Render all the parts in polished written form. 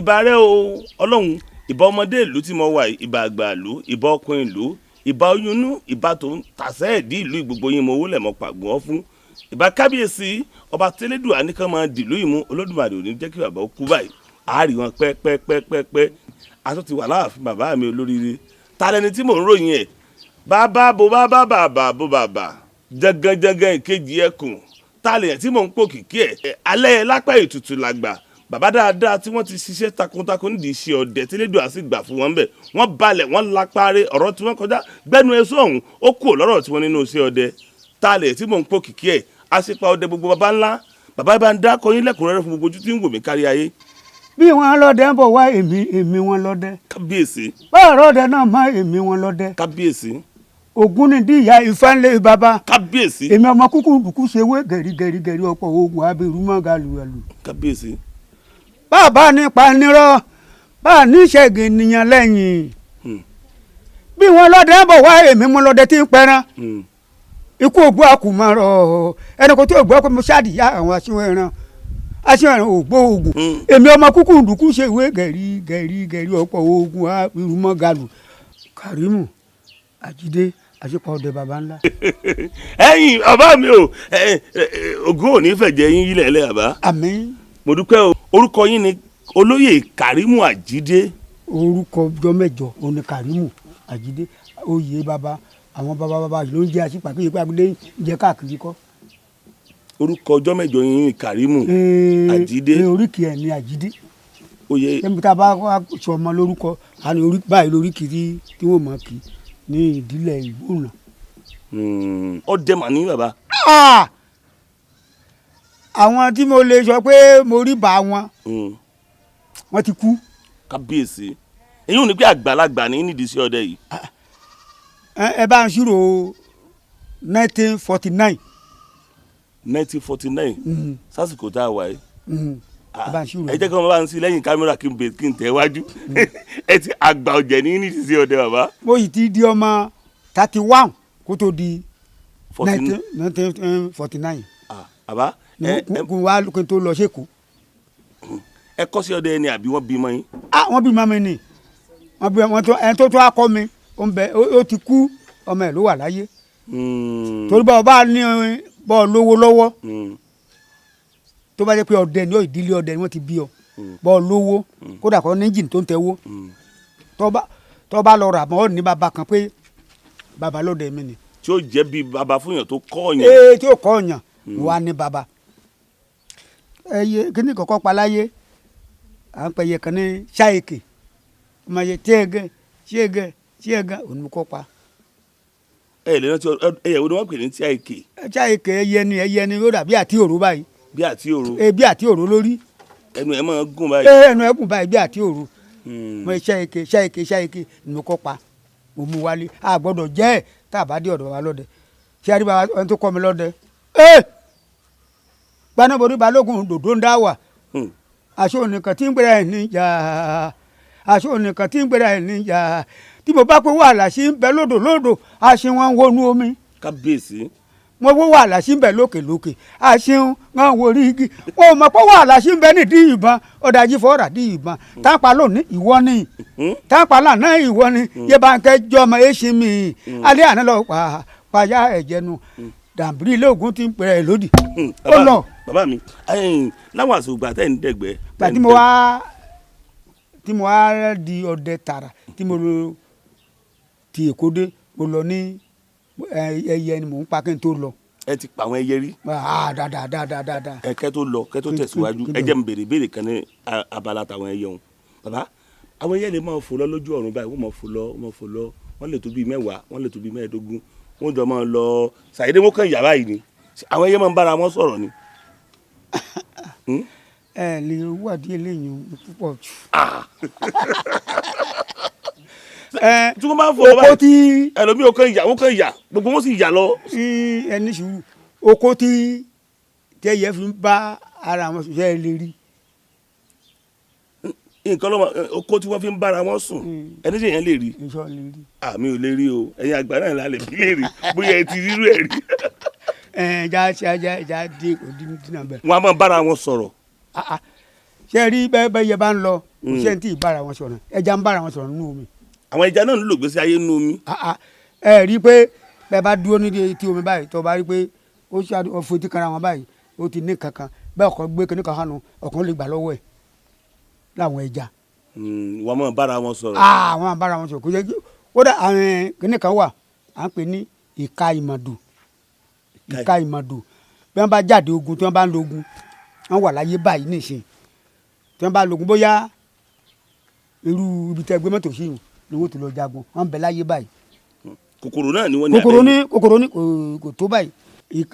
Ìbà rẹ o Ọlọ́run, ìbà ọmọdé ìlú tí mo wà yìí, ìbà àgbà ìlú, ìbà ọkùnrin ìlú, ìbà oyúnú, ìbà tó ń tàṣẹ́ ẹ̀dí ìlú, gbogbo yín mo wólẹ̀ mọ́ pàgọ́ ọ́ fún. Ìbà kábíyèsí ọba tẹ́lẹ́dùn àníkàn máa dìlú ìmú Olódùmarè, ò ní jẹ́ kí bàbá ó kú báyìí, àárí wọn pẹ́pẹ́pẹ́pẹ́. A tún ti wà láàfin bàbá mi olóríire. Ta lẹni tí mò ń ròyìn ẹ̀? Bàbá bo bàbá, bàbá bo bàbá, jẹgẹjẹgẹ ìkejì ẹkùn. Ta lèyàn tí mò ń pò kìkì ẹ̀? Alẹ́ lápá ètùtù làgbà, bàbá dáadáa tí wọ́n ti ṣiṣẹ́ takuntakun nídìí iṣẹ́ ọdẹ tí Elédùà sì gbà fún wọn bẹ̀. Wọ́n balẹ̀, wọ́n lápárẹ́ ọ̀rọ̀ tí wọ́n kọjá gbẹ́nu ẹ̀sọ́ ọ̀hún, ó kù lọ́rọ̀ tí wọ́n nínú iṣẹ́ ọdẹ. Ta lèyàn tí mò ń pò kìkì ẹ̀? Àṣepa ọdẹ gbogbo baba ńlá. Bàbá bá ń dákọ yín lẹ́kùnrẹ́rẹ́ fún gbogbo ojú tí ń wò mí kárí ayé. Bí wọn lọdẹ ń bọ̀ wá, èmi èmi wọn lọdẹ. Kábíyèsí. Báàrọ̀ ọdẹ náà má, èmi wọn lọdẹ. Kábíyèsí. Ògún ni díyà Ifá ńlẹ̀ bàbá. Kábíyèsí. Èmi ọmọ kúkú bùkú ṣe wé gẹ̀rí gẹ̀rí gẹ̀rí ọ̀pọ̀ ogun abirú mọ́ gàlùgàlù. Kábíyèsí. Bàbá nípa nírọ́ bá a níṣẹ́gun ènìyàn lẹ́yìn. Bí wọn lọdẹ ń bọ̀ wá, èmi wọn lọdẹ tí ń pẹran. Ikú ògbó àkùmọ̀rọ̀ ẹnì kò tí ògbó ọkọ mi ṣáàdìyà àwọn aṣíwọ̀n ẹran, aṣíwọ̀n ẹran ògbó ogun. Èmi ọmọ kúkú dùkú ṣe ìwé gẹ̀rí gẹ̀rí gẹ̀rí ọ̀pọ̀ ogun abirú gàlù. Kàrímù Àjídé, àṣepọ̀ ọdẹ baba ńlá. Ẹ̀yin bàbá mi o, Ògún ò ní fẹ̀jẹ̀ yín yílẹ̀ ẹlẹ́ bàbá. Àmín. Mo dúpẹ́ o. Orúkọ yín ni olóyè Kàrímù Àjídé. Orúkọ ọjọ́ mẹ́jọ òun ni Kàrímù Àjídé. Oyè baba, àwọn baba baba ló ń jẹ́ àṣìpà kí ipa gbé ń jẹ káàkiri kọ́. Orúkọ ọjọ́ mẹ́jọ yín ni Kàrímù Àjídé. Oríkì ẹ̀ ní Àjídé. Oyè. Ẹ̀mí tá a bá wá sọ ọmọ lórúkọ, àní orí báyìí lóríkì tí wọ́n mọ̀ kí ní ìdílé Ìgbóòràn. Ọdẹ mà ní bàbá. Ah! Àwọn tí mo lè sọ pé mo rí bá wọn, wọ́n ti kú. Kábíyèsí, èyí ò ní pé àgbàlagbà ní nídìí sí ọdẹ yìí. Ẹ bá ń ṣírò 1949. 1949 sásìkò tá a wà yìí. Ẹ bá ń ṣírò. Ẹ jẹ́ kí wọ́n bá ń sí lẹ́yìn kámẹ́rà kí n bè kí n tẹ̀ wájú. Ẹ ti àgbà ọ̀jẹ̀ ní nídìí sí ọdẹ, bàbá. Mo yìí ti di ọmọ 31 kó tó di 1949. Ah, bàbá ẹ kó wá kí n tó lọ sẹ́kọ̀ọ́. Ẹ kọ́ sí ọdẹ ni àbí wọ́n bímọ yín? Ah, wọ́n bí mami ni, wọ́n bí wọ́n tó ẹni tó akọ mi, ó ń bẹ, ó ti kú, ọmọ ẹ̀ ló wà láyé. Torí bá ọba ní bọ́ lówó lọ́wọ́, tó bá jẹ́ pé ọdẹ ni ó, ìdílé ọdẹ ni wọ́n ti bí ọ, bọ́ lówó, kódà kọ́ ní jìn tó ń tẹ́wó, tó bá lọ rà mọ́ ní bàbá kan pé bàbá lọ́dẹ mi ni. Tí ó jẹ́ bí bàbá fún yàn tó kọ́ yàn. Ee, tí ó kọ́ yàn wà ní bàbá. Ẹyẹ kíní kọ̀kọ́ pa láyé, à ń pè ẹyẹ kan ní ṣáìkì, ọmọ yẹ tíẹ̀gẹ̀ tíẹ̀gẹ̀ tíẹ̀gẹ̀, òun ni kò pa. Ẹ lè rántí ẹyẹ wo ni wọ́n pè ní tíàìkè? Ṣáìkì, ẹyẹ ni, ẹyẹ ni ó dàbí àti òru báyìí. Bí àti òru. Ee, bí àti òru lórí. Ẹnu ẹ máa gùn báyìí. Ee, ẹnu ẹkùn báyìí bí àti òru. Mo ṣáìkì ṣáìkì ṣáìkì ni mo kọ́ pa, mo mú wálé. A gbọ́dọ̀ jẹ́ ẹ̀ tá a bá dé ọ̀dọ̀ bàbá lọ́dẹ. Ṣé a rí bàbá ẹni tó kọ́ mi lọ́dẹ? Ee, gbanáborí balógun dòdò ń dá wà. Aṣọ onìkan tí ń gbéra ẹ̀ níjà, aṣọ onìkan tí ń gbéra ẹ̀ níjà, tí mo bá pé wàhálà sí ń bẹ lódò lódò, aṣọ wọn wọnú omi. Kábíyèsí. Mo wó wàhálà sí ń bẹ lókè lókè, aṣọ wọn wò rí igi, wọn ò mọ̀ pé wàhálà sí ń bẹ nídìí ìbọn ọ̀dàjì fọ́ọ̀rà dí ìbọn tápà lónìí ìwọ ni, tápà lánàá ìwọ ni, yébànkẹ́ jọmọ èsì mi alẹ́ àná lọ pa pàyà ẹ̀jẹ̀ nu dàbírí ilé ògùn tí ń pèrè ẹ̀ lódì. Ó lọ. Bàbá mi, láwọn àsìkò ìgbà tẹ́ ń dẹ̀gbẹ́. Gbà tí mo wá di ọdẹ tààrà, tí mo lọ ti Èkó dé, mo lọ ní ẹyẹ ni mò ń pa kí n tó lọ. Ẹ ti pa àwọn ẹyẹ rí? Ah, dáadáa dáadáa dáadáa. Ẹ kẹ́ tó lọ, kẹ́ tó tẹ̀síwájú, ẹ jẹ́ n béèrè béèrè kan ní abala tàwọn ẹyẹ òun. Bàbá, àwọn ẹyẹ lè máa fò lọ lójú ọ̀run báyìí, wọ́n máa fò lọ, wọ́n máa fò lọ, wọ́n lè tó bíi 10, wọ́n lè tó bíi 15, wọ́n jọ máa lọ ṣàyédé, wọ́n kàn yà báyìí ni. Àwọn ẹyẹ máa ń bára wọn sọ̀rọ̀ ni? Ẹ lè wádìí eléyìí púpọ̀ jù. Tí wọ́n bá ń fò lọ oko báyìí tí ẹlòmíì ò kàn yà, wọ́n kàn yà, gbogbo wọn sì yà lọ. Ẹni sùúrù, oko tí ẹyẹ fi ń bá ara wọn sùn, ẹ lè rí. Nǹkan lọ́mọ oko tí wọ́n fi ń bára wọn sùn, ẹni tí èèyàn lè rí? Ìṣọ́ lè rí. Àmì ò lè rí o. Ẹ̀yin àgbà náà la lè fi lè rí bóyá ẹ ti rírú ẹ̀ rí. Ẹ já já já já dé òdi dínà bẹ́ẹ̀. Wọ́n á máa bára wọn sọ̀rọ̀. Ah, ah. Ṣé rí bẹ́ẹ̀ bẹ́ẹ̀ yẹ bá ń lọ, kò ṣe ń tí ì bára wọn sọ̀rọ̀, ẹja ń bára wọn sọ̀rọ̀ nínú omi. Àwọn ẹja náà ń lò gbèsè ayé nínú omi. Ẹ rí i pé bẹ́ẹ̀ bá dúró ní etí omi báyìí, tó bá rí i pé ó ṣe fojú kanra wọn báyìí, ó ti ní kankan bẹ́ẹ̀, ọ̀kan gbé kíní kan hánu, ọ̀kan lè gbà lọ́wọ́ ẹ̀ láwọn ẹja. Wọ́n máa bára wọn sọ̀rọ̀. Àwọn bára wọn sọ̀rọ̀, kò yẹ kódà àwọn kíní kan wà à ń pè ní ìka ìmọ̀dù. Ìka ìmọ̀dù, bí wọ́n bá jáde ogun, tí wọ́n bá ń lo ogun, wọ́n wà láyé báyìí nìsín, tí wọ́n bá lo ogun, bóyá irú ibi tẹ́ gbé mọ́tò sí yìí ni wọ́n ti lọ jagun, wọ́n ń bẹ láyé báyìí. Kòkòrò náà ni wọ́n ní. Kòkòrò ní, kòkòrò ní kò tó báyìí.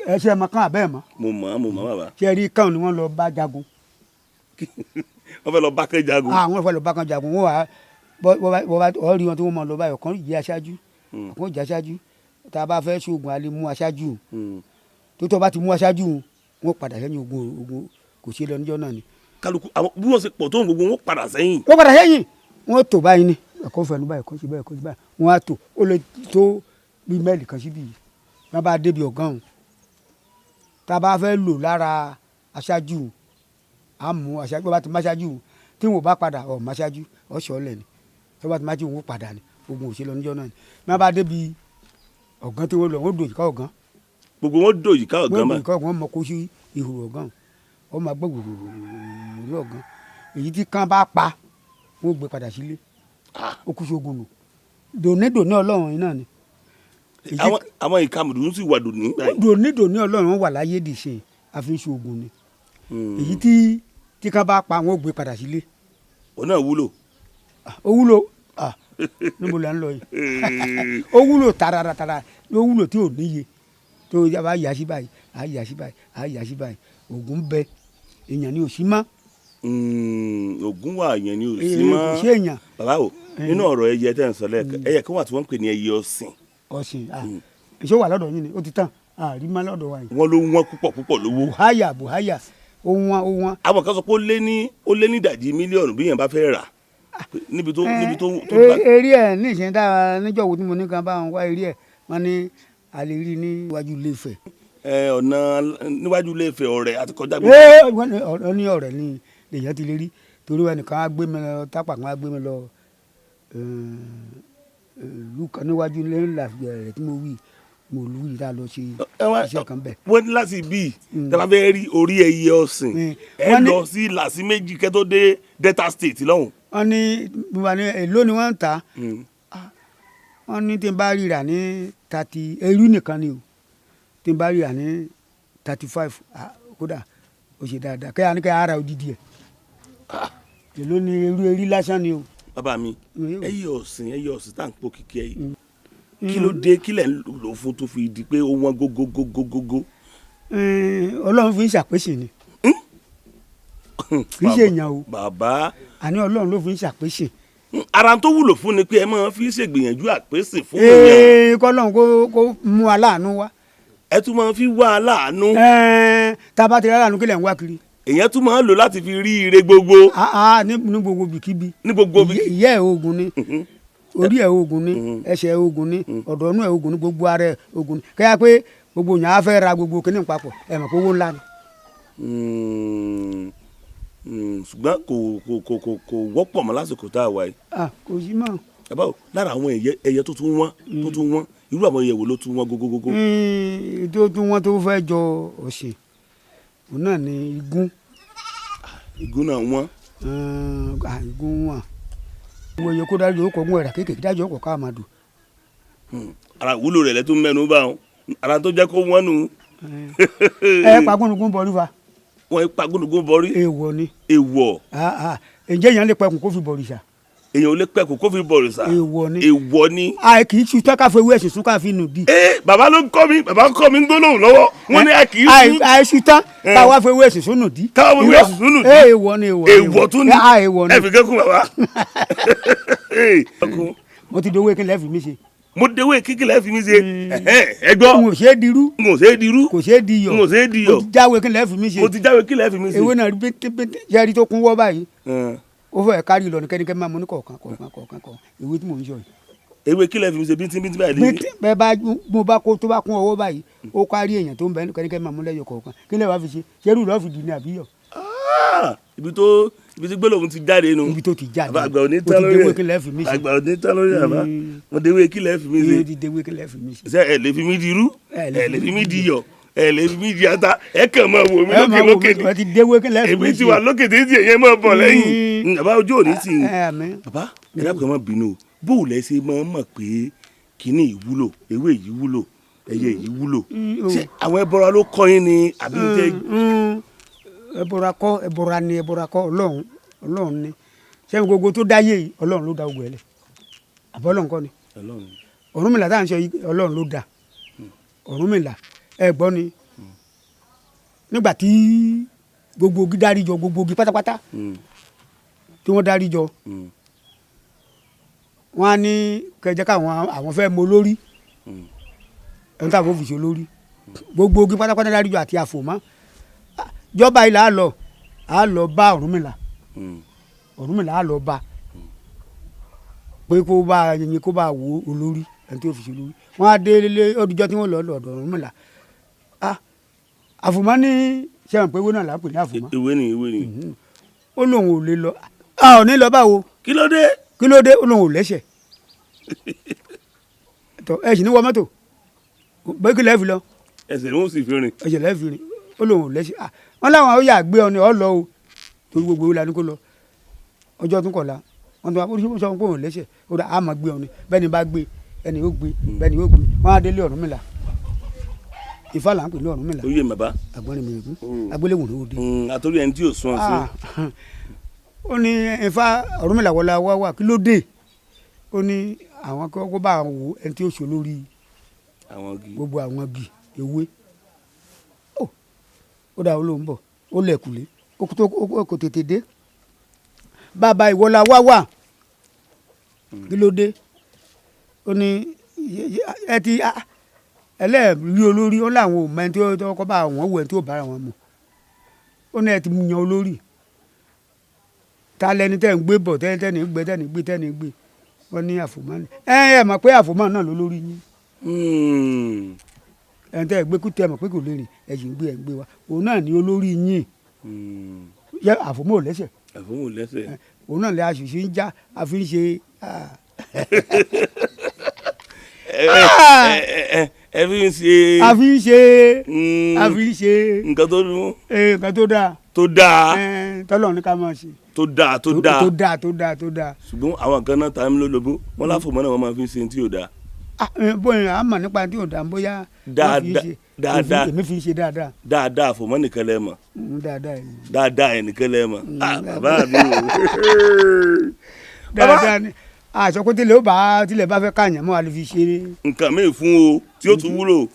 Ẹ ṣe ẹ mọ kán àbẹ́ ẹ̀ mọ́? Mo mọ̀, mo mọ̀ bàbá. Ṣe rí kán ni wọ́n lọ bá jagun. Wọ́n fẹ́ lọ bá kán jagun. Àwọn fẹ́ lọ bá kán jagun. Wọ́n wà bọ́ ọ rí wọn tí wọ́n mọ̀ lọ báyìí, ọ̀kan jẹ́ aṣáájú, ọ̀kan jẹ́ aṣáájú. Tá a bá fẹ́ ṣoògùn, a lè mú aṣáájú tó bá ti mú aṣáájú, wọ́n padà sẹ́yìn. Ogun kò ṣe lọ níjọ́ náà ni. Kálukú àwọn bí wọ́n ṣe pọ̀ tó ń gbogbo wọn padà sẹ́yìn. Wọ́n padà sẹ́yìn, wọ́n tò báyìí ni, ẹ̀kọ́ fẹ̀nu báyìí, ẹ̀kọ́ sí báyìí, ẹ̀kọ́ sí báyìí, wọ́n á tò, ó lè tó bí mẹ́ẹ̀lì kan síbi yìí. Wọ́n bá débi ọ̀gán òun, tá a bá fẹ́ lò lára aṣáájú, á mú aṣáájú. Bá ti má aṣáájú, tí wọn ò bá padà ọ̀ má aṣáájú ọ̀ṣọ́ lẹ̀ ni, tó bá ti má aṣáájú, wọn padà ni, ogun ò ṣe lọ níjọ́ náà ni. Wọ́n bá débi ọ̀gán tí wọ́n lọ, wọ́n dòjìká ọ̀gán. Gbogbo wọn dòjìká ọ̀gán. Wọ́n dòjìká ọ̀gán, wọ́n mọ kó sí ihò ọ̀gán, wọ́n máa gbọ́ gbòòrò ọ̀gán. Èyí tí kán bá pa, wọ́n gbé padà sílé, ó kú sógun nù dòní dòní ọlọ́run yìí náà ni. Àwọn ìka mùdùnú sì wà dòní. Dòní dòní ọlọ́run, wọn wà láyé dìṣe, àfi ṣoògùn ni. Èyí tí kán bá pa, wọ́n gbé padà sílé. Òun náà wúlò. Ó wúlò níbo là ń lọ yìí? Ó wúlò tààràtàrà, ó wúlò tí ò níye tó yà yà sí báyìí, à yà sí báyìí, à yà sí báyìí. Ògùn bẹ, èèyàn ni ò sí mọ́. Ògùn wà, èèyàn ni ò sí mọ́. Kò sí èèyàn. Bàbá o, nínú ọ̀rọ̀ ẹyẹ tẹ́ ń sọ lẹ́ẹ̀kan, ẹyẹ kan wà tí wọ́n ń pè ní ẹyẹ ọ̀sìn. Ọ̀sìn èso wà lọ́dọ̀ yín ni, ó ti tán, àrí má lọ́dọ̀ wa yìí. Wọ́n ló wọ́n púpọ̀ púpọ̀ lówó. Buhaya buhaya, ó wọ́n, ó wọ́n. Àwọn kan sọ pé ó lé ní ìdajì mílíọ̀nù bí èèyàn bá fẹ́ rà níbi tó. Eré ẹ̀ ní ìṣẹ́ dára níjọ́ wo tí mo ní kan bá wọn wá eré ẹ̀, wọ́n ní a lè rí níwájú Ilé Ifẹ̀. Ẹ ọ̀nà níwájú Ilé Ifẹ̀, ọ̀rẹ́ àti kọjá. Ee, wọ́n ní ọ̀rẹ́ ní lèyàn ti lè rí, torí ẹnìkan á gbé mi lọ tápà kan, á gbé mi lọ ìlú kan níwájú ilé ńlá rẹ̀ tí mo wí, mo lù yìí tá a lọ ṣe iṣẹ́ kan bẹ̀. Wọ́n ní láti bí tí a bá fẹ́ rí orí ẹyẹ ọ̀sìn, ẹ lọ sí làsí méjì kẹ́ tó dé Delta State lọ́hùn. Wọ́n ní wọ́n ní èló ni wọ́n ń tà? Wọ́n ní tí n bá ríra ní 30, eru nìkan ni o, tí n bá ríra ní 35, kódà ó ṣe dáadáa, kẹ́ ẹ̀ ní kẹ́ ara odidi ẹ̀, èló ni eru erí lásán ni o. Bàbá mi, ẹyẹ ọ̀sìn, ẹyẹ ọ̀sìn tá à ń pò kìkì ẹ yìí, kí ló dé? Kí lẹ̀ ń lò fún tó fi di pé ó wọ́n gógógógógó? Ọlọ́run fi ń ṣàpèsè ni, kì í ṣe èèyàn o. Bàbá. Àní Ọlọ́run ló fi ń ṣàpèsè. Ara tó wúlò fún ni pé ẹ máa fi ṣègbìyànjú àpèsè fún èèyàn. Ee, kọ́lọ́run kó mú aláàánú wá. Ẹ tún máa fi wá aláàánú. Tá a bá ti rí aláàánú, kí lẹ̀ ń wá kiri? Èèyàn tún máa ń lò láti fi rí ire gbogbo. Ní gbogbo bìkíbi. Ní gbogbo bìkíbi. Ìyẹ́ ẹ̀ oògùn ni, orí ẹ̀ oògùn ni, ẹsẹ̀ ẹ̀ oògùn ni, ọ̀dọ̀ inú ẹ̀ oògùn ni, gbogbo ara ẹ̀ oògùn ni. Kẹ́yà pé gbogbo yàn á fẹ́ ra gbogbo kíní papọ̀, ẹ̀ mọ̀ pé owó ńlá ni. Ṣùgbọ́n kò wọ́pọ̀ mọ́ lásìkò tá a wà yìí. Kò sí mọ́. Bàbá o, lára àwọn ẹyẹ tó tún wọ́n, tó tún wọ́n, irú àwọn ẹyẹ wo ló tún wọ́n gógógógó? Tó tún wọ́n tó fẹ́ jọ ọ̀sìn, òun náà ni igún. Igún náà wọ́n. Igún wọ́n. Wo iye kó dájú ó kọ ogún ẹ̀rà kéékèèké dájú ọkọ̀ ká máa dùn. Ara ìwúlò rẹ̀ lẹ́tún mẹ́nu bá wọn, ara tó jẹ́ kó wọ́n nù. Ẹ pa gúnugún bọ̀rí fa. Wọ́n pa gúnugún bọ̀rí. Èèwọ̀ ni. Èèwọ̀. Ǹjẹ́ èèyàn lè pẹkùn kó fi bọ̀rìṣà? Èèyàn ò lè pẹkùn kó fi bọ̀rìṣà. Èèwọ̀ ni. Èèwọ̀ ni. A kì í tu ká fi ewé ẹ̀sìn sún ká fi nù di. Ee, bàbá ló ń kọ́ mi, bàbá ń kọ́ mi ń gbólóhùn lọ́wọ́, wọ́n ní a kì í sún. Àìsù tán ká wá fi ewé ẹ̀sìn sún nù di. Ká wá fi ewé ẹ̀sìn sún nù di. Èèwọ̀ ni, èèwọ̀ ni. Èèwọ̀ tún ni. Èèwọ̀ ni. Ẹ fi kẹ́kùn bàbá. Mo ti dowó kí n lẹ́ fi mí ṣe. Mo dewé kíkì lẹ́ fi mí ṣe, ẹ gbọ́. N ò ṣe é dirú. N ò ṣe é dirú. Kò ṣe é diyọ̀. N ò ṣe é diyọ̀. Mo ti jáwé kí n lẹ́ fi mí ṣe. Mo ti jáwé kí lẹ́ fi mí ṣe. Ewé náà rí bíntín jẹ́rí tó kún wọ́ báyìí, ó fẹ́ kárí lọ ní kẹ́nikẹ́ni máa mú ní kọ̀ọ̀kan kọ̀ọ̀kan kọ̀ọ̀kan kọ̀ọ̀kan, ewé tí mò ń sọ yìí. Ewé kí lẹ́ fi mí ṣe bíntín bíntín báyìí. Bíntín bẹ́ẹ̀ bá mo bá kó tó bá kún ọwọ́ báyìí, ó kárí èèyàn tó ń bẹ ní kẹ́nikẹ́ni máa mú lẹ́yọ kọ̀ọ̀kan. Kí lẹ́ wàá fi ṣe? Ṣerú lọ́ọ́ fi dì ní àbíyọ̀? Ibi tó ibi tí gbólóhùn ti jáde nu. Ibi tó ti jáde. Àgbà ò ní Ó tán ti lórí déwé ẹ̀. kílẹ̀ fi mí ṣe. Àgbà ò ní tán lórí ẹ̀, bàbá. Mo déwé kílẹ̀ fi mí ṣe. Ó ti déwé kílẹ̀ fi mí ṣe. Ṣé ẹ lè fi mí di irú? Ẹ Ẹ lè fi mí di iyọ̀? Ẹ lè fi mí di ata? Ẹ kàn máa wò mí Ẹ lókè máa wò lókè mí, ni. ẹ ti déwé kílẹ̀ fi mí Èmi ṣe. ti wà lókè títí, ẹ̀yẹ máa bọ̀ lẹ́yìn. Bàbá, ojú òní tì í. Ẹ àmín. Bàbá, ẹ dákun, ẹ má bínú o. Bó o lẹ ṣe máa ń mọ̀ pé kíní yìí wúlò, ewé yìí wúlò, ẹyẹ yìí wúlò? Ṣé àwọn ẹbọra ló kọ́ yín ni àbí tẹ? Ẹbọra kọ́, ẹbọra ni, ẹbọra kọ́. Ọlọ́run, Ọlọ́run ni. Sẹ́yìn gbogbo tó dáyé yìí, Ọlọ́run ló dá gbogbo ẹ̀ lẹ̀. Àbọ̀ Ọlọ́run kọ́ ni? Ọlọ́run. Ọ̀rúnmìlà tá à ń sọ yìí, Ọlọ́run ló dá Ọ̀rúnmìlà. Ẹ gbọ́ ni, nígbà tí gbogbo igi dárí jọ, gbogbo igi pátápátá tí wọ́n dárí jọ, wọ́n á ní kẹjẹ káwọn àwọn fẹ́ mọ olórí, ẹni táwọn ò fi ṣe olórí. Gbogbo igi pátápátá dárí jọ àti àfòmọ́. Jọba yìí là á lọ, á lọ bá Ọ̀rúnmìlà. Ọ̀rúnmìlà á lọ bá pé kó bá yẹn, kó bá wo olórí, ẹni tí ó fi ṣe olórí. Wọ́n á dé lé ọdúnjọ́ tí wọ́n lọ lọ́dọ̀ Ọ̀rúnmìlà. Àfòmọ́ ní sẹ́wọ̀n pé ewé náà là ń pè ní àfòmọ́. Ewé ni, ewé ni. Ó lóun ò lè lọ. A ò ní lọ báwo? Kí ló dé? Kí ló dé? Ó lóun ò lẹ́sẹ̀ tọ. Ẹ sì ní wọ mọ́tò bẹ́ẹ̀, kí lẹ́ẹ̀ fi lọ? Ẹsẹ̀ ni wọ́n sì fi rìn. Ẹsẹ̀ lẹ́ẹ̀ fi rìn. Ó lóun ò lẹ́sẹ̀. Wọ́n láwọn ó yà gbé ọ ní ọ lọ o, torí gbogbo ìwé la ní kó lọ. Ọjọ́ tún kọ̀la, wọ́n tún wá ó sọ pé òun ò lẹ́sẹ̀. Ó dà, á máa gbé ọ ní bẹ́ẹ̀ ni, bá gbé ẹni yóò gbé bẹ́ẹ̀ ni yóò gbé. Wọ́n á délé Ọ̀rúnmìlà. Ifá là ń pè ní Ọ̀rúnmìlà. Ó yé mi, bàbá. Àgbọ̀nrín mi kú agbéléwò ló dé. Àtòrí ẹni tí yóò sún ọ sí. Ó ní Ifá Ọ̀rúnmìlà wọlé wá wà, kí ló dé? Ó ní àwọn kó bá àwọn wò ẹni tí ó ṣe lórí àwọn igi. Gbogbo àwọn igi ewé. Ó dà, ó lóun bọ̀, ó lẹ̀kùlé, ó tó kò tètè dé. Bàbá, ìwọlá wá wà, kí ló dé? Ó ní ẹ ti ẹlẹ́ẹ̀rí olórí. Ó láwọn ò mọ ẹni tí ó kọ́ bá àwọn wò, ẹni tí ó bára wọn mu. Ó ní ẹ ti yan olórí. Ta lẹni tẹ́ ń gbé bọ̀, tẹ́ tẹ́ ní gbé, tẹ́ ní gbé, tẹ́ ní gbé? Wọ́n ní àfòmọ́ ni. Ẹ ẹ mọ̀ pé àfòmọ́ náà ló lórí yín. Ẹni tẹ́ ẹ gbé kútẹ́ mọ̀ pé kò lè rìn, ẹ sì ń gbé, ẹ ń gbé wa, òun náà ní olórí yín. Yẹ àfòmọ́ ò lẹ́sẹ̀. Àfòmọ́ ò lẹ́sẹ̀. Òun náà lè aṣòṣì ń já, àfi ń ṣe. Ẹ fi ń ṣe. Àfi ń ṣe, àfi ń ṣe. Nǹkan tó dùn. Nǹkan tó dáa. Tó dáa. Tọ́lọ̀ ní ká máa ṣe. Tó dáa, tó dáa. Tó dáa, tó dáa, tó dáa. Ṣùgbọ́n àwọn kan náà ta mí lólobó, wọ́n láfòmọ́ náà wọ́n máa fi ń ṣe tí ò dáa. Bóyá a mọ̀ nípa tí ò dáa, bóyá wọ́n fi ń ṣe. Dáadáa. Èmi fi ń ṣe dáadáa. Dáadáa, àfòmọ́ nìkan lẹ mọ̀. Dáadáa yìí. Dáadáa ẹ̀ nìkan lẹ mọ̀. Bàbá mi o. Dáadáa ni. Àṣọ pé tílé ó bá tílé bá fẹ́ káàyàn mọ́, a lè fi ṣeré. Nǹkan míì fún o tí ó tún wúlò.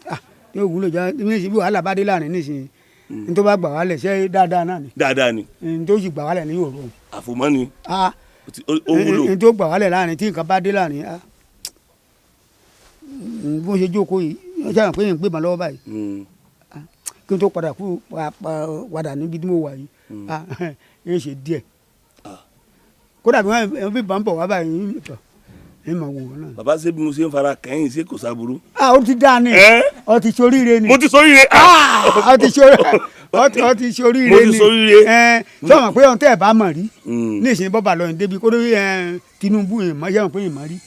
Yóò wúlò jọ ní bí wàhálà bá dé láàrin nísìnyí, ní tó bá gbà wálẹ̀, ṣé dáadáa náà ni? Dáadáa ni. Ní tó sì gbà wálẹ̀ ní yóò rọrùn. Àfòmọ́ ni. Ó wúlò. Ní tó gbà wálẹ̀ láàrin tí nǹkan bá dé láàrin, bó ṣe jókòó yìí, ó ṣàwọn pé ń gbé mọ́ lọ́wọ́ báyìí, kí n tó padà kú padà níbi tí mo wà yìí, yóò ṣe díẹ̀. Kódà bí wọ́n bí bá ń bọ̀ wá báyìí, tọ̀ ẹ máa wò wọ́n náà. Bàbá, ṣé bí mo ṣe ń fara kẹ́yìn, ṣé kò sábúrú? Ó ti dáa ni, ó ti ṣoríire ni. Mo ti ṣoríire. Ó ti ṣoríire ni. Mo ti ṣoríire. Sọ̀rọ̀ pé ohun tẹ́ ẹ̀ bá mọ̀ rí ní ìsìn bọ́bà lọ́yìn débi kó lórí Tinubu ìmọ̀ yẹ̀wọ̀n pé ìmọ̀ rí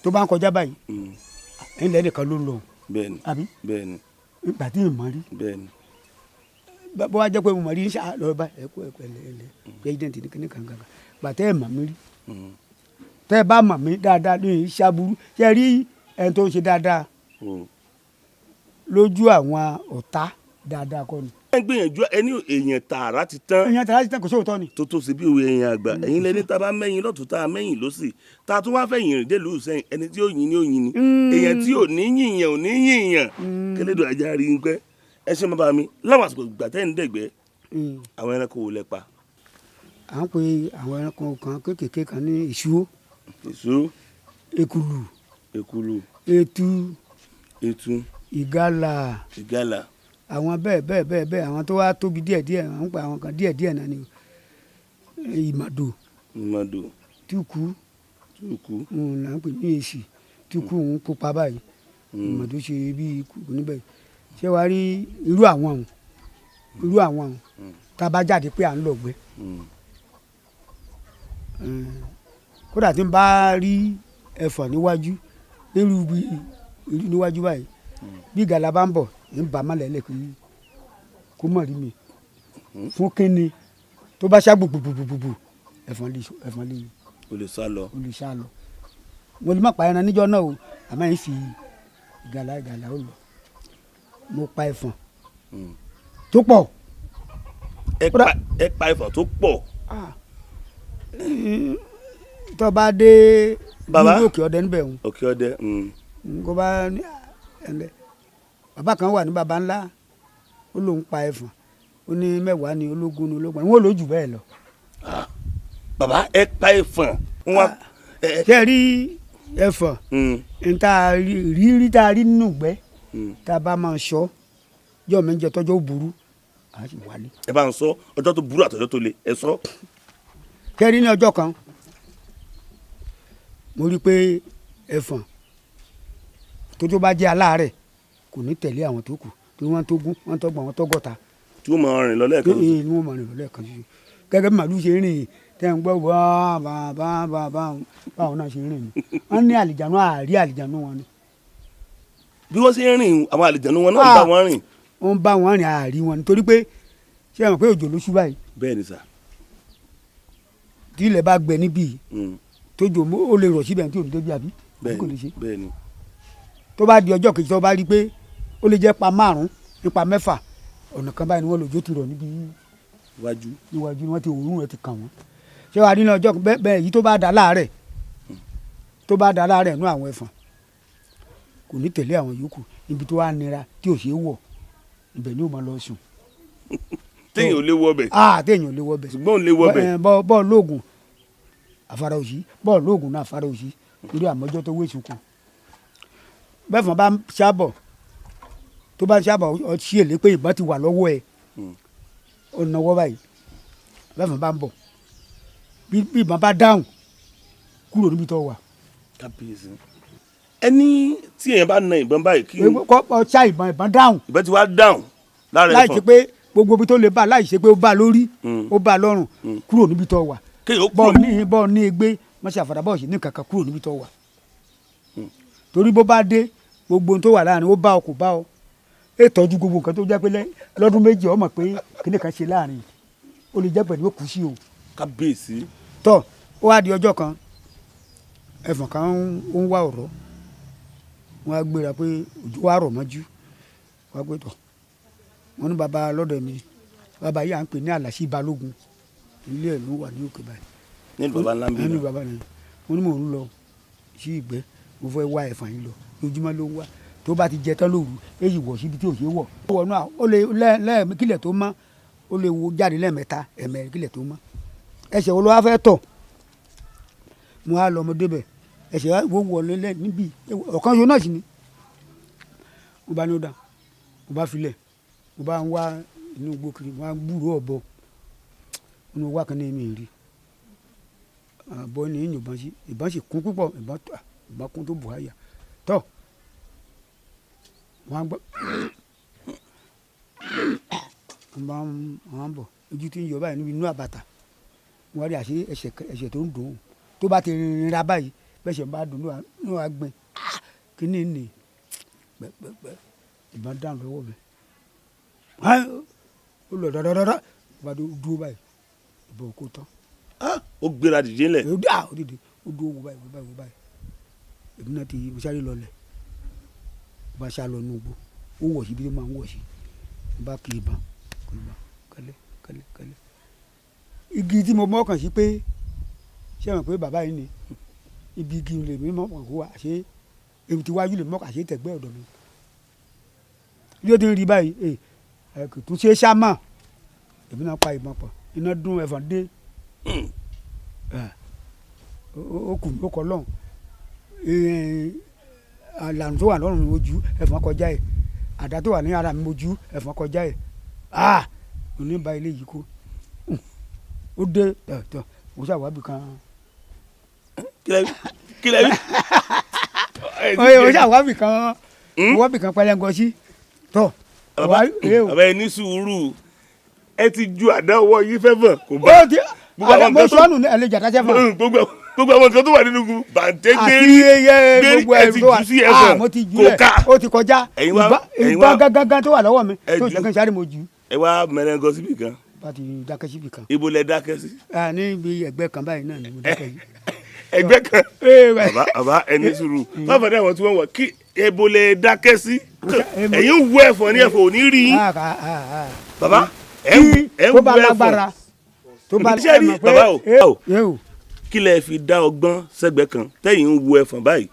tó bá ń kọjá báyìí, ńlẹ̀ nìkan ló ń lọ. Bẹ́ẹ̀ni. Àbí? Bẹ́ẹ̀ni. Ìgbà tí ìmọ̀ rí. Bẹ́ẹ̀ni. Bó wá jẹ́ pé mo mọ̀ rí ní sá lọ bá ẹ̀kú ẹ̀kú ẹ̀lẹ́ president ní kíní kankan gbà tẹ́ ẹ̀ mọ̀ mí rí, tẹ́ ẹ bá mọ̀ mí dáadáa ní ìṣàbùrú ṣe rí ẹni tó ń ṣe dáadáa lójú àwọn ọ̀tá, dáadáa kọ́ ni. Ẹ ń gbìyànjú ẹni èèyàn tààrà ti tán. Èèyàn tààrà ti tán, kò sóòótọ́ ni. Tó tó ṣe bí òwe èèyàn àgbà, ẹ̀yin lẹni tá a bá mẹ́yìn lọ́tún, tá a mẹ́yìn lọ́sì, tá a tún wá fẹ̀yìn rìn délùú sẹ́yìn, ẹni tí ó yin ni ó yin ni, èèyàn tí ò ní yìnyàn ò ní yìnyàn. Kélédò ajá rí n pẹ́. Ẹ ṣe bàbá mi, láwọn àsìkò ìgbà tẹ́ ń dẹ̀gbẹ́, àwọn ẹranko wò lẹ pa? À ń pe àwọn ẹranko kan kéékèèké kan ní ìṣúó. Ìṣú. Ekulu. Ekulu. Etu. Etu. Ìgalà. Ìgalà. Àwọn bẹ́ẹ̀ bẹ́ẹ̀ bẹ́ẹ̀ bẹ́ẹ̀. Àwọn tó wá tóbi díẹ̀ díẹ̀, àwọn ń pa àwọn kan díẹ̀ díẹ̀ náà ni ìmàdò. Ìmàdò. Túkú. Túkú. Là ń pè ní èsì. Túkú ń pupa báyìí, ìmàdò ṣe bí kúkú níbẹ̀. Ṣé wàá rí irú àwọn ọ̀hún, irú àwọn ọ̀hún? Tá a bá jáde pé à ń lọ gbé, kódà tí n bá rí ẹfọ̀n níwájú, nírú bí níwájú báyìí, bí gàlà bá ń bọ̀, ń bà má lẹ́lẹ̀ kí kó mọ̀ rí mi. Fún kínni tó bá ṣá gbùgbùgbùgbùgbù, ẹ̀fọn lè, ẹ̀fọn lè O lè sá lọ. O lè sá lọ. Mo lè má pa ẹran níjọ́ náà o, àmọ́ yín fi ìgàlà, ìgàlà ó lọ. Mo pa ẹ̀fọn tó pọ̀. Ẹ pa ẹ̀fọn tó pọ̀. Tó bá dé Bàbá? ní òkè ọdẹ níbẹ̀ ń Òkè ọdẹ. Kó bá ní ẹnlẹ, bàbá kan wà ní baba ńlá, ó lóun pa ẹ̀fọn, ó ní 10 ní, ológun ní, ológun ní, wọn ò lójú bẹ́ẹ̀ lọ. Bàbá, ẹ pa ẹ̀fọn. Wọ́n ẹ Ṣé ẹ rí ẹ̀fọn n tá a rí rí tá a rí nínú ìgbẹ́, tá a bá máa sọ jọ mi jẹ tọjọ́ burú, a sì wálé. Ẹ bá ń sọ ọjọ́ tó burú àtọjọ́ tó le, ẹ sọ. Kẹ́rí ní ọjọ́ kan, mo rí i pé ẹ̀fọn tó bá jẹ́ aláàárẹ̀ kò ní tẹ̀lé àwọn tó kù, tí wọ́n tó gún, wọ́n tó gbọ̀n, wọ́n tó gọ́ta. Tí ó máa rìn lọ lẹ́ẹ̀kan. Ee, ni wọ́n máa rìn lọ lẹ́ẹ̀kan ṣoṣo, gẹ́gẹ́ bí màlúù ṣe ń rìn tẹ́ ń gbọ́ wá bá bá bá bá, báwọn náà ṣe ń rìn ni. Wọ́n ní àlìjánu, àárí àlìjánu wọn ni. Bí wọ́n ṣe ń rìn, àwọn àlìjànú wọn náà ń bá wọn rìn. Wọ́n ń bá wọn rìn, àárí wọn, nítorí pé ṣé ẹ mọ̀ pé òjò ló ṣú báyìí? Bẹ́ẹ̀ ni sà. Tí ilẹ̀ bá gbẹ níbí yìí, tójò ó lè rọ̀ síbẹ̀ tí ò ní débi, àbí Bẹ́ẹ̀ kò lè ni. ṣe? Bẹ́ẹ̀ ni. Tó bá di ọjọ́ kejì, tó bá rí i pé ó lè jẹ́ pa 5 nípa 6, ọ̀nà kan báyìí ni wọ́n lòjó ti rọ̀ níbi Wájú. Níwájú ni wọ́n ti òórùn rẹ̀ ti kàn wọ́n. Ṣé wàá nínú ọjọ́ bẹ́ẹ̀ bẹ́ẹ̀ èyí tó bá dà láàárẹ̀, tó bá dà láàárẹ̀ nú àwọn ẹ̀fọn, kò ní tẹ̀lé àwọn yòókù. Ibi tó wà nira tí ò ṣeé wọ̀, ibẹ̀ ni ó máa lọ sùn. Téèyàn ò lè wọ bẹ̀. Ah, téèyàn ò lè wọ bẹ̀. Ṣùgbọ́n ò lè wọ bẹ̀. Bọ́ bọ́ lóògùn àfara òsì, bọ́ọ̀ lóògùn náà àfara òsì, torí àmọ́jọ́ tó wéṣù kù. Bẹ́ẹ̀ fọ́n bá ń ṣábọ̀, tó bá ń ṣábọ̀, ọtí èlé pé ìbọn ti wà lọ́wọ́ ẹ̀, ó náwó báyìí. Bẹ́ẹ̀ fọ́n bá ń bọ̀, bí ìbọn bá dáhùn, kúrò níbi tó wà. Kábíyèsí. Ẹni tí èèyàn bá na ìbọn báyìí kí Kọ́ ọ̀ṣà ìbọn, ìbọn dáhùn. Ìbọn ti wá dáhùn lára Láì ẹ̀fọn. ṣe pé gbogbo ibi tó lè bá, láì ṣe pé ó bá lórí, ó bá lọ́rùn, kúrò níbi tó wà. Kéèyàn ó Bọ́ọ̀ kúrò. ní bọ́ọ̀ ní egbé mọ́ṣẹ́ àfàdà, bọ́ọ̀ sì ní kankan, kúrò níbi tó wà, torí bó bá dé, gbogbo ohun tó wà láàrin, ó bá ọ, kò bá ọ, ẹ tọ́jú gbogbo nǹkan tó jẹ́ pé lọ́dún 2, ọ mọ̀ pé kíní kan ṣe láàrin, ó lè jẹ́ pẹ̀lú òkú sí o. Kábíyèsí. Tọ́ ó wá di ọjọ́ kan, ẹfọ̀n kan ó ń wá ọ̀rọ̀, wọ́n á gbéra pé òjò wá rọ̀ mọ́jú, wọ́n á gbé tọ̀. Wọ́n ní baba lọ́dọ̀ mi, baba yìí à ń pè ní Àlàsí Balógun, ilé ẹ̀ ló wà ní òkè báyìí. Nílùú baba ńlá ń bí Nínú náà. baba náà. Wọ́n ní mò ń lọ sí ìgbẹ́, mo fẹ́ wá ẹ̀fọn yìí lọ. Lójúmọ́ ló ń wá, tó bá ti jẹ tán lóru, èyí wọ̀ síbi tí ò ṣe é wọ̀. Ó wọnú à, ó lè lẹ́ẹ̀mí kílẹ̀ tó mọ́, ó lè wo jáde lẹ́ẹ̀mẹ́ta, ẹ̀mẹ́rin kílẹ̀ tó mọ́. Ẹsẹ̀ wo ló wá fẹ́ tọ̀? Mo á lọ, mo débẹ̀, ẹsẹ̀ wa wo wọlé lẹ́ níbí ọ̀kan ṣo náà sì ni. Mo bá ní ó dà, mo bá filẹ̀, mo bá ń wá inú igbó kiri, mo bá ń gbúròó ọ̀bọ. Mo ní mo wá kan ní mi rí àbọ̀ ní ìyìnbọn sí, ìbọn sì kún púpọ̀, ìbọn tó, ìbọn kún tó bù àyà tọ́. Wọ́n á gbọ́, wọ́n bá ń, wọ́n á bọ̀, ojú tí ń yọ báyìí níbi inú àbàtà. Wọ́n rí àṣé ẹsẹ̀, ẹsẹ̀ tó ń dùn ún, tó bá ti rinra báyìí, bẹ́sẹ̀ bá dùn ní wàá gbìn kíní ní pẹ́pẹ́pẹ́, ìbọn dáhùn lọ́wọ́ mi, ó lọ dọ́dọ́dọ́dọ́, bá dúró báyìí, ìbọn kò tán. Ah, ó gbéra dìde ńlẹ̀. Ó dá, ó dìde, ó dúró, wò báyìí, wò báyìí, wò báyìí. Èmi náà ti mo sáré lọlẹ̀, mo bá sá lọ inú igbó, ó wọ̀ síbi tó máa ń wọ̀ sí. Mo bá kì í bàn, kì í bàn kẹ́lẹ́ kẹ́lẹ́ kẹ́lẹ́. Igi tí mo mọ́kàn sí pé ṣé ẹ mọ̀ pé bàbá yìí ni ibi igi lè mí mọ́kàn kó wà, àṣé ebi tí wájú lè mọ́kàn, àṣé tẹ̀gbẹ́ ọ̀dọ̀ mi bí ó ti ń rí báyìí. Ẹ kò tún ṣe é sá mọ́. Èmi náà pa ìbọn pọ̀, iná dún, ẹ̀fọn dé. Ó kù, ó kọ lọ́hùn. Àlànà tó wà lọ́rùn mi mojú, ẹ̀fọn kọjá ẹ̀. Àdá tó wà ní ara mi mojú, ẹ̀fọn kọjá ẹ̀. Ah, òní ba ilé yìí kú. Ó dé tọ̀ tọ̀, mo ṣàwábì kan. Kílẹ̀ wí? Kílẹ̀ wí? Oye, mo ṣàwábì kan, mo wábì kan pẹlẹngọ sí tọ̀. Bàbá, bàbá, ẹ ní sùúrù. Ẹ ti ju àdá ọwọ́ yín fẹ́ fọ̀ kò bá. Ó ti Gbogbo àwọn mo nǹkan tó- sọnù ní ẹlẹ́jà dájẹ́ fún Mm, gbogbo àwọn nǹkan tó wà nínú bàǹtẹ́ àti gbérí iye gbérí gbogbo ẹ ẹrù ti tó wà jù sí ẹ̀fọn Ah, mo ti jù kò lẹ̀ ká. ó ti kọjá. Ẹ̀yin wá- ẹ̀yin Ìbọn wá- gangan tó wà lọ́wọ́ mi Ẹ tó jù. jẹ́ kí n sáré mo jù ú. Ẹ wá mẹrẹngọ síbì kan. Bá ti dákẹ́ síbì kan. Ibo lẹ dákẹ́ sí? Ah, níbi ẹgbẹ́ kan báyìí náà ni mo dákẹ́ yìí. Ẹgbẹ́ kan. Ee, wẹ̀. Bàbá, bàbá, ẹni sùúrù bàbá ní àwọn tí wọ́n wọ̀ kí ebo lẹ dákẹ́ sí. Eh, mo- Ẹ̀yin ń wọ ẹ̀fọn ní ẹ̀fọn ò ní rí yín. Ah, ah, ah, ah. Bàbá, ẹ̀ ń Tí ẹ̀ ń tó bá wọ ẹ̀fọn. lágbára tó bá Ṣé rí, ẹ mọ̀ pé- bàbá o, eh, o. eh o. Kí lẹ fi dá ọgbọ́n sẹ́gbẹ́ kan tẹ́yìn ń wo ẹ̀fọn báyìí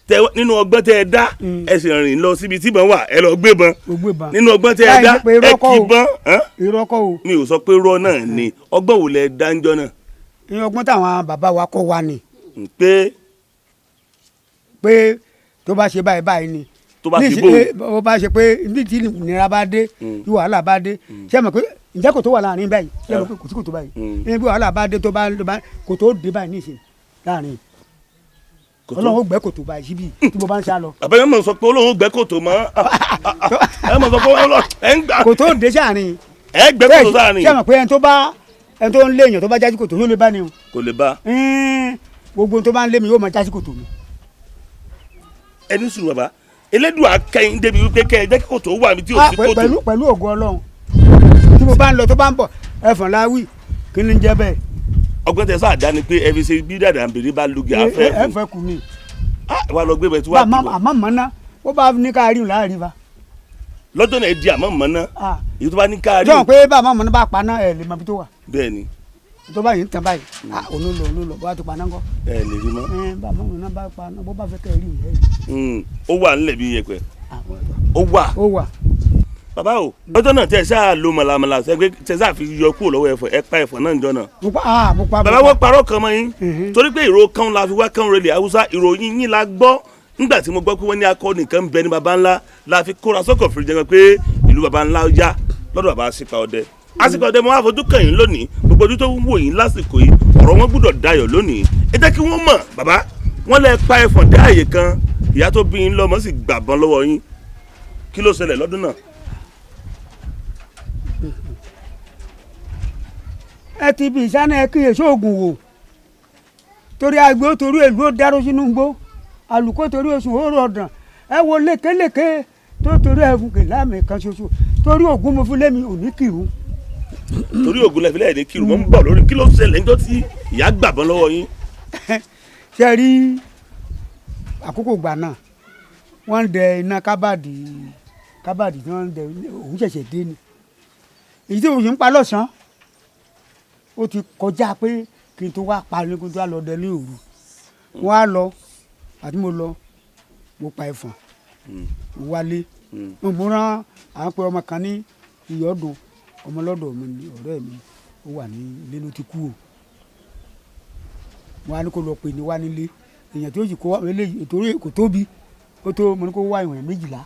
tẹ nínú ọgbọ́n tẹ́ ẹ dá, ẹ sì rìn lọ síbi tí ìbọn wà, ẹ lọ gbé bọn. Mo gbé bọn. Nínú ọgbọ́n tẹ́ ẹ Láì dá ṣe pé ẹ irọ́ kọ́ kì í o. bọn hàn? Irọ́ kọ́ o. Mi ò sọ pé rọ náà ni. Ọgbọ́n wo lẹ dá ń jọ náà? Ní ọgbọ́n táwọn bàbá wa kọ́ wa ni. Pé Pé tó bá ṣe báyìí báyìí ni. Tó bá Ní ṣe ìṣe- bó o? Bó bá ṣe pé ní tí ìnira bá dé, bí wàhálà bá dé, ṣé mọ̀ pé ǹjẹ́ kò tó wà láàrin báyìí? Ṣé mọ̀ pé kò sí kò tó báyìí? Ní bí wàhálà bá dé, tó bá kò tó dé báyìí ní ìsìn láàrin. Kò tó. Ọlọ́run ó gbẹ́ kòtò báyìí síbi tí mo bá ń sá lọ. Bàbá yẹn mọ̀ sọ pé Olóhùn gbẹ́ kòtò mọ́ ẹ mọ̀ sọ pé Ọlọ́run ẹ ń gbà Kò tó dé sáàrin. Ẹ gbẹ́ kòtò sáàrin. Ṣé mọ̀ pé ẹni tó ń lé èèyàn tó bá jásí kòtò yóò lè bá ni o. Kò lè bá. Gbogbo tó bá ń lé mi yóò máa jásí kòtò mi. Ẹni sùn bàbá, Elédùà kẹyìn débi wípé kẹ ẹ jẹ́ kí kòtò wà mí tí ò Ah, sí kòtò. Pẹ̀lú ògo Ọlọ́run, tí mo bá ń lọ tó bá ń bọ̀, ẹ̀fọn láwì kí ni ń jẹ́ bẹ́ẹ̀. Ọgbọ́n tẹ sáà dá ni pé ẹ fi ṣe bí dàdà ń bèrè bá lugi afẹ́ ẹ fún fẹ́ kù mí. ah wà lọ gbé bẹ tí wàá Bá kí àmọ́ mọ́ná ó bá ní ká rí láàrin fa. lọ́jọ́ náà ẹ di àmọ́ mọ́ náà Ah. èyí tó bá ní káàrí. Jọ̀wọ́n pé bá àmọ́ mọ́ná bá paná ẹ̀ lè mọ ibi tó wà. Bẹ́ẹ̀ ni. Tó bá yìí ń tàn báyìí, ah, òun ló lọ, òun ló lọ, bó bá ti paná ńkọ́. Ẹ lè rí mọ́. Ẹ bá àmọ́ mọ́ná bá paná, bó bá fẹ́ kẹ́ ẹ rí ìyẹn rí. Ó wà ńlẹ̀ bí yẹpẹ̀ ó wà. Ó wà. Bàbá o, lọ́jọ́ náà tẹ ṣáà lo màlàmàlà sẹ́gbẹ́ tẹ ṣáà fi yọ kúrò lọ́wọ́ ẹ̀fọ́ ẹ pa ẹ̀fọ́ náà níjọ́ náà. Mo pa, ah, mo pa. Bàbá, Mo wọ́n pa. parọ́ kan mọ́ yín torí pé ìró kan la fi wá kan relé Haúsá. Ìròyìn yín la gbọ́ nígbà tí mo gbọ́ pé wọ́n ní akọni kan ń bẹ ní baba ńlá la fi kóra sọ́kọ̀ fìrí jẹun pé ìlú baba ńlá yá lọ́dọ̀ baba Àṣìpa Ọdẹ. Àṣìpa Ọdẹ, mo wá fojú kàn yín lónìí. Gbogbo ojú tó ń wò yín lásìkò yìí, ọ̀rọ̀ wọn gbúdọ̀ dayọ̀ lónìí. Ẹ jẹ́ kí wọ́n mọ̀, bàbá, wọ́n lẹ pa ẹfọ̀n dé àyè kan, ìyá tó bí yín lọ́mọ sì gbàbọ́n lọ́wọ́ yín. Kí ló ṣẹlẹ̀ lọ́dún náà? Ẹ ti bí ìsáná ẹ kíyèsí oògùn wò torí agbe ó torí èlú ó dáró sínú igbó, àlùkò torí oṣù ó rọ̀dàn, ẹ wo lékelèké tó torí ẹfun kìláàmì kan ṣoṣo torí ògùn mo fi lémi òní kìrú. Torí ògùn lẹ́fẹ̀lẹ́ ẹ̀ ní kírun. Mọ́ ń bọ̀ lórí kí ló ṣẹlẹ̀ níjọ́ tí ìyá gbàbọ́n lọ́wọ́ yín. Ṣe rí àkókò ìgbà náà, wọ́n ń dẹ iná kábàdì kábàdì tí wọ́n ń dẹ òun ṣẹ̀ṣẹ̀ dé ni. Èyí tí mo sì ń pa lọ́sàn-án ó ti kọjá pé kí n tó wá pa ní kí n tó wá lọ dẹ ní òru. Wọ́n á lọ àti mo lọ, mo pa ẹ̀fọ̀n, mo wálé, mo rán à ń pe ọmọ kan ní Ìyọ́dún, ọmọ lọ́dọ̀ mi ni, ọ̀rẹ́ mi, ó wà ní ilé ló ti kú o. Wọ́n á ní kó lọ pè ní wá nílé èèyàn tí ó sì kó wá eléyìí torí kò tóbi ó tó. Mo ní kó wá ìwọ̀n 12.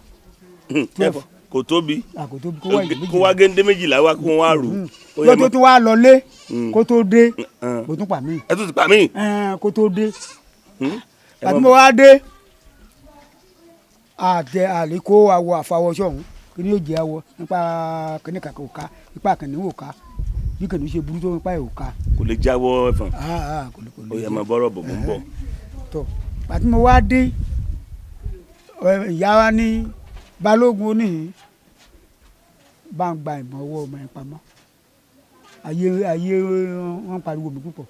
12. Kò tóbi. À, kò tóbi, kó wá ìwọ̀n Kó wá 12. géńdé 12 wá kó wá rù. Ó yẹ lọ́tọ́ tó wá lọlé kó tó dé, mo tún pa mí. Ẹ tún ti pa mí. Ẹn, kó tó dé. Ẹ Àti mọ- mo wá dé àtẹ àlékó awọ àfàwọsọ ọ̀hún, kí ni yóò jẹ awọ nípa kíní kàkà òka ipa kìnìún òka bí kìnìún ṣe burú tó nípa ẹ̀ òka. Kò lè jáwọ́ ẹ̀fọn. Ah, ah, kò lè kò lè Ó yẹ jẹ. máa bọ́rọ̀ bọ̀, mò ń bọ̀. Tọ àti mo wá dé, ìyá wa ní balógun oníhìn bá ń gba ìbọn ọwọ́ ọmọ yẹn pamọ́. Ayé ayé wọn pariwo mi púpọ̀,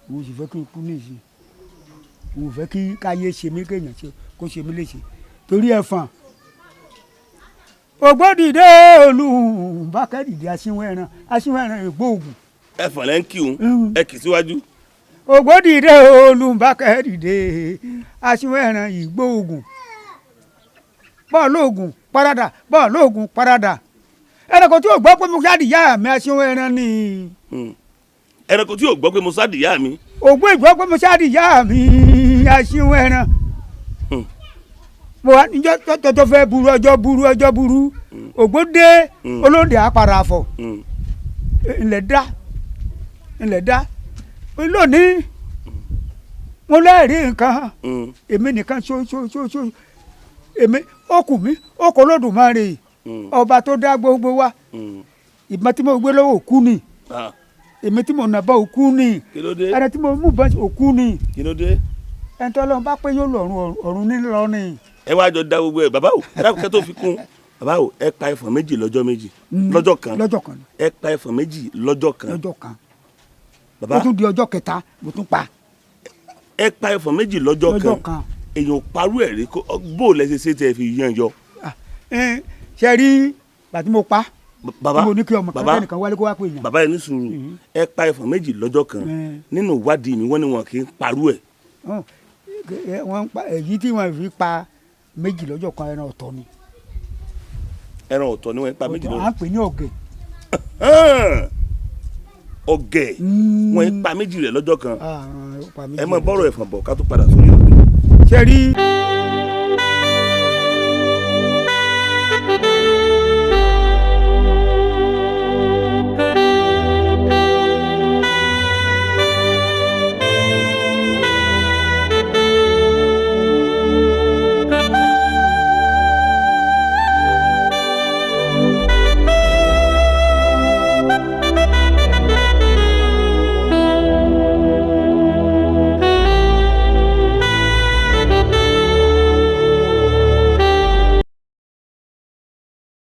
òun sì fẹ́ kí n kú ní ìsìn, òun fẹ́ kí káyé ṣe mí, kéèyàn ṣe kó ṣe mí léṣe torí ẹ̀fọn. Ògbódìdé olùbákẹ́dìdé aṣíwọ̀n ẹran, aṣíwọ̀n ẹran ègbó ògùn. Ẹ̀fọn lẹ́ ń kí òun ẹ kì í síwájú. Ògbódìdé olùbákẹ́dìdé aṣíwọ̀n ẹran ìgbó ògùn, bọ́ọ̀lù ògùn parada, bọ́ọ̀lù ògùn parada, ẹranko tí ò gbọ́ pé mo ṣáàdì ìyá mi aṣíwọ̀n ẹran ni. Ẹranko tí yóò gbọ́ pé mo sáàdì ìyá mi. Ògbó ìgbọ́ pé mo ṣáàdì ìyá mi aṣíwọ̀n ẹran. Mo wá níjọ́ tọ́tọ́ fẹ́ burú, ọjọ́ burú, ọjọ́ burú, ògbódé olóde àpàrà àfọ̀ ilẹ̀ dá, ilẹ̀ dá lónìí, mo lẹ́rìí nǹkan. Èmi nìkan ṣo ṣo ṣo ṣo, èmi ó kù mí ó kò Olódùmarè ọba tó dá gbogbo wa. Ìbọn tí mo gbé lọ́wọ́ òkú ni. Ah, Èmi tí mo nà bá òkú ni. Kí ló dé? Ẹni tí mo mú bá òkú ni. Kí ló dé? Ẹni tó lọ́n bá pé yóò lọ ọ̀run, ọ̀run nílọ ni. Ẹ wá jọ da gbogbo ẹ. Bàbá o, ẹ dákun, kẹ́ tó fi kún, bàbá o, ẹ pa ẹfọ̀n 2 lọ́jọ́ 2, lọ́jọ́ kan. Lọ́jọ́ kan. Ẹ pa ẹfọ̀n 2 lọ́jọ́ kan. Lọ́jọ́ kan. Bàbá, Ó tún di ọjọ́ kẹta, mo tún pa. Ẹ pa ẹfọ̀n 2 lọ́jọ́ Lọ́jọ́ kan. kan. Èèyàn parú ẹ̀ rí. Bó o lẹ ṣe ṣe tẹ fi yan yọ? Ah, ṣe rí bàtí mo pa, Bàbá, tí mo ní kí ọmọ kan bàbá, kẹ́nìkan wálé kó wá pè yàn. Bàbá, ẹ ní sùúrù. Ẹ pa ẹfọ̀n 2 lọ́jọ́ kan. Nínú ìwádìí mi, wọ́n ní wọn kì í parú ẹ̀. Hàn, wọ́n ń pa èyí tí wọ́n fi pa 2 lọ́jọ́ kan, ẹran ọ̀tọ̀ ni. Ẹran ọ̀tọ̀ ni wọ́n pa 2 À lọ́jọ́. ń pè ní ọ̀gẹ̀. Ọ̀gẹ̀, wọ́n pa 2 rẹ̀ lọ́jọ́ kan. Ah, pa 2 Ẹ mọ rẹ̀. bọ́rọ̀ ẹ̀fọ̀n bọ̀ ká tó padà sórí ọ̀gbìn. Ṣe rí.